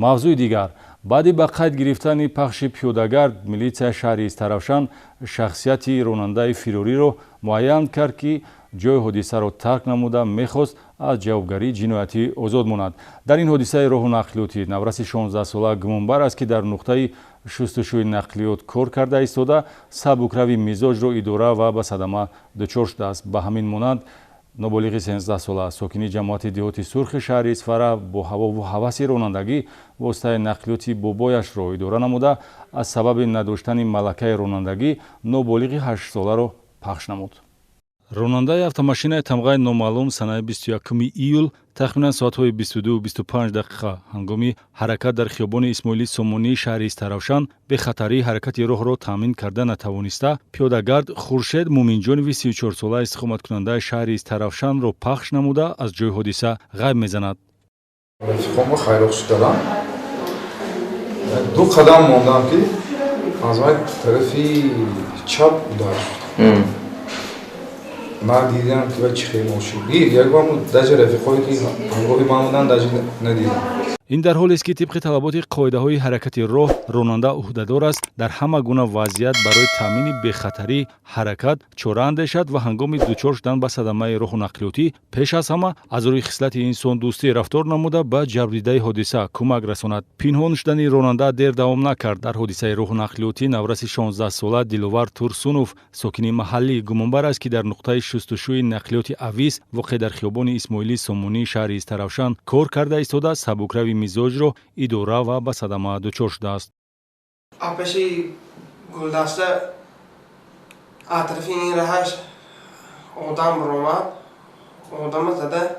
Мавзӯи дигар. Баъди ба қайд гирифтани пахши пиёдагард, милитсияи шаҳри Истаравшан шахсияти ронандаи фирориро муайян кард, ки ҷои ҳодисаро тарк намуда, мехост аз ҷавобгарии ҷиноятӣ озод монад. Дар ин ҳодисаи роҳу нақлиётӣ навраси 16сола гумонбар аст, ки дар нуқтаи шустушӯи нақлиёт кор карда истода, сабукрави мизоҷро идора ва ба садама дучор шудааст. Ба ҳамин монанд, ноболиғи 13сола, сокини ҷамоати деҳоти Сурхи шаҳри Исфара, бо ҳавову ҳаваси ронандагӣ воситаи нақлиёти бобояшро идора намуда, аз сабаби надоштани малакаи ронандагӣ ноболиғи 8соларо пахш намуд. Ронандаи автомошинаи тамғаи номаълум санаи 21 июл тахминан соатҳои 22:25 ҳангоми ҳаракат дар хиёбони Исмоили Сомонии шаҳри Истаравшан бехатарии ҳаракати роҳро таъмин карда натавониста, пиёдагард Хуршед Муминҷонови 34сола, истиқоматкунандаи шаҳри Истаравшанро пахш намуда, аз ҷои ҳодиса ғайб мезанад. Рафиқомо хайроқ шудадам, ду қадам мондам, ки аз ман тарафи чап удар шуд. Ман дидам, ки ва чӣ хел мошин гир як бор, даже рафиқое, ки ҳамроҳи ман буданд, даже надидам. Ин дар ҳолест, ки тибқи талаботи қоидаҳои ҳаракати роҳ ронанда ӯҳдадор аст дар ҳама гуна вазъият барои таъмини бехатарии ҳаракат чора андешад ва ҳангоми дучор шудан ба садамаи роҳу нақлиётӣ пеш аз ҳама аз рӯи хислати инсондӯстӣ рафтор намуда, ба ҷабрдидаи ҳодиса кӯмак расонад. Пинҳон шудани ронанда дер давом накард. Дар ҳодисаи роҳу нақлиётӣ навраси 16сола Диловар Турсунов, сокини маҳаллӣ, гумонбар аст, ки дар нуқтаи шустушӯи нақлиёти «Авис», воқеъ дар хиёбони Исмоили Сомонии шаҳри Истаравшан, кор карда истода, сабукрави мизоҷро идора ва ба садама дучор шудааст. Пеши гулдаста атрофи ин раҳаш одам баромад, одама зада,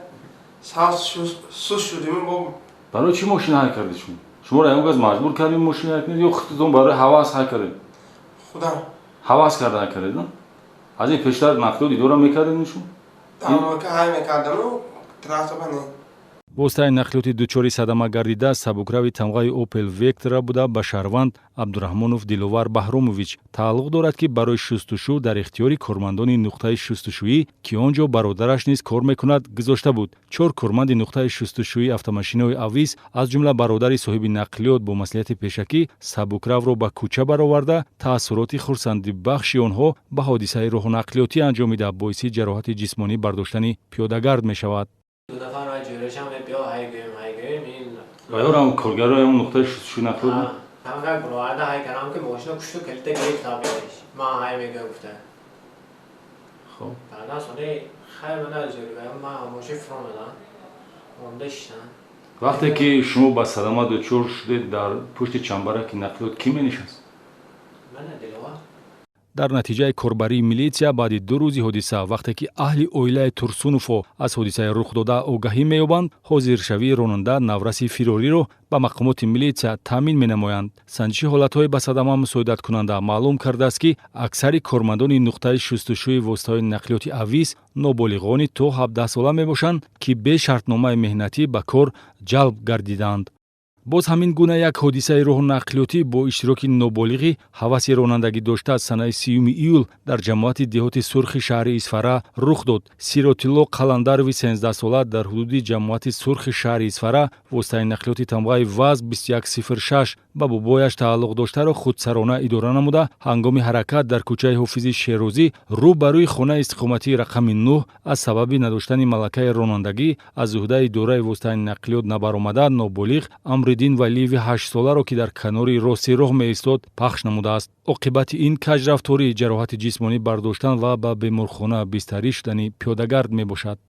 сал сус шудем бо. Барои чӣ мошина ҳай кардед шумо? Шуморо ягон кас маҷбур кардем мошина ҳай кунед ё худтон барои ҳавас ҳай кардед? Худам. Ҳавас карда ҳай кардед? Аз ин пештар нақлиёт идора мекардед шумо? Ҳай мекардаму, трасса не. Воситаи нақлиёти дучори садама гардида сабукрави тамғаи «Опел Вектра» буда, ба шаҳрванд Абдураҳмонов Диловар Баҳромович тааллуқ дорад, ки барои шустушӯ дар ихтиёри кормандони нуқтаи шустушӯӣ, ки он ҷо бародараш низ кор мекунад, гузошта буд. Чор корманди нуқтаи шустушӯии автомошинаҳои «Авис», аз ҷумла бародари соҳиби нақлиёт, бо маслиҳати пешакӣ сабукравро ба кӯча бароварда, таассуроти хурсандибахши онҳо ба ҳодисаи роҳу нақлиётӣ анҷомида, боиси ҷароҳати ҷисмонӣ бардоштани пиёдагард мешавад. Ду нафар ай ҷӯрашам биё, ҳай гӯем, ҳай гӯем ин. Ваёрам коргарои он нуқтаи шустушӯи нақлиёт? Ҳамка буроварда ҳай кардам, ки мошина кушту калита гирифта беш. Ман ҳай мегӯям гуфта. Хоб. Баъдан сони хай мана ҷӯргаям, ман мошин фуромадам. Монда шиштам. Вақте ки шумо ба садама дучор шудед, дар пушти чамбараки нақлиёт кӣ менишаст? Мана, Диловар. Дар натиҷаи корбарии милитсия, баъди 2 рӯзи ҳодиса, вақте ки аҳли оилаи Турсуновҳо аз ҳодисаи рухдода огаҳӣ меёбанд, ҳозиршавии ронанда навраси фирориро ба мақомоти милитсия таъмин менамоянд. Санҷиши ҳолатҳои ба садама мусоидаткунанда маълум кардааст, ки аксари кормандони нуқтаи шустушӯи воситаҳои нақлиёти «Авис» ноболиғони то 17сола мебошанд, ки бе шартномаи меҳнатӣ ба кор ҷалб гардидаанд. Боз ҳамин гуна як ҳодисаи роҳу нақлиётӣ бо иштироки ноболиғӣ ҳаваси ронандагӣ дошта санаи 30 июл дар ҷамоати деҳоти Сурхи шаҳри Исфара рух дод. Сиротилло Қаландарови 13сола дар ҳудуди ҷамоати Сурхи шаҳри Исфара воситаи нақлиёти тамғаи ВАЗ 2106 ба бобояш тааллуқ доштаро худсарона идора намуда, ҳангоми ҳаракат дар кӯчаи Ҳофизи Шерозӣ, рӯ ба рӯи хонаи истиқоматии рақами 9, аз сабаби надоштани малакаи ронандагӣ аз уҳдаи идораи воситаи нақлиёт набаромада, ноболиғ Амриддин Валиеви 8соларо, ки дар канори рости роҳ меистод, пахш намудааст. Оқибати ин каҷрафторӣ ҷароҳати ҷисмонӣ бардоштан ва ба беморхона бистарӣ шудани пиёдагард мебошад.